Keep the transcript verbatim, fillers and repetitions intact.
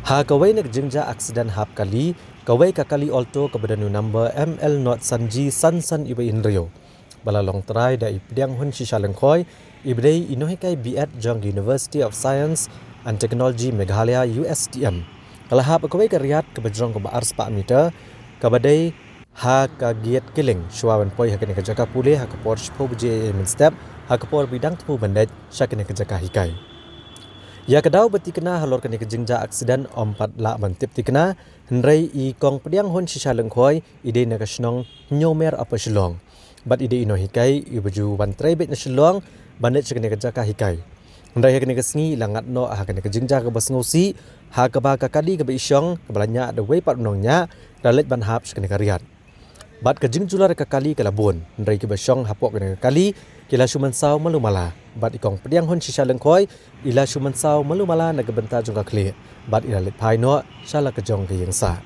Ha kawei na ka jingjia aksiden hap kali, kawei ka kali Alto kaba don u number M L not sanji sansan iwei hynriew, ba la long trai da i pdiang hun shisha lyngkhoi iba dei i nonghikai B.Ed jong ka University of Science and Technology Meghalaya, U S T M, ka la hap ha kawei ka riat kaba jrong kumba arspah meter, kaba dei ha ka gate killing, shuwa ban poi ha kane ka jaka pule ha ka por shiphew baje mynstep, ha ka por ba i dang thmu ban leit sha kane ka jaka hikai. Ïa ka daw ba thikna halor kane ka jingjia aksiden ym pat lah ban tip thikna, hynrei i kong pdiang hun shisha lyngkhoi i dei na ka shnong Hynñiewmer, Upper Shillong, bad i dei i nonghikai iba ju wan trei beit na Shillong ban leit sha kane ka jaka hikai. Hynrei ha kane ka sngi i la ngat noh ha kane ka jingjia kaba sngewsih, ha kaba ka kali kaba i shong, kaba la ñiah da uwei pat u nongñiah, ka la leit ban hap sha kane ka riat. Bad ka jingjulor ka kali ka la bun, hynrei kiba shong hapoh kane ka kali ki la shu mynsaw malu mala, bad i kong pdiang hun shisha lyngkhoi i la shu mynsaw malu mala na ka bynta jong ka khlieh, bad i la leit phai noh sha la ka jong ka ïingsah.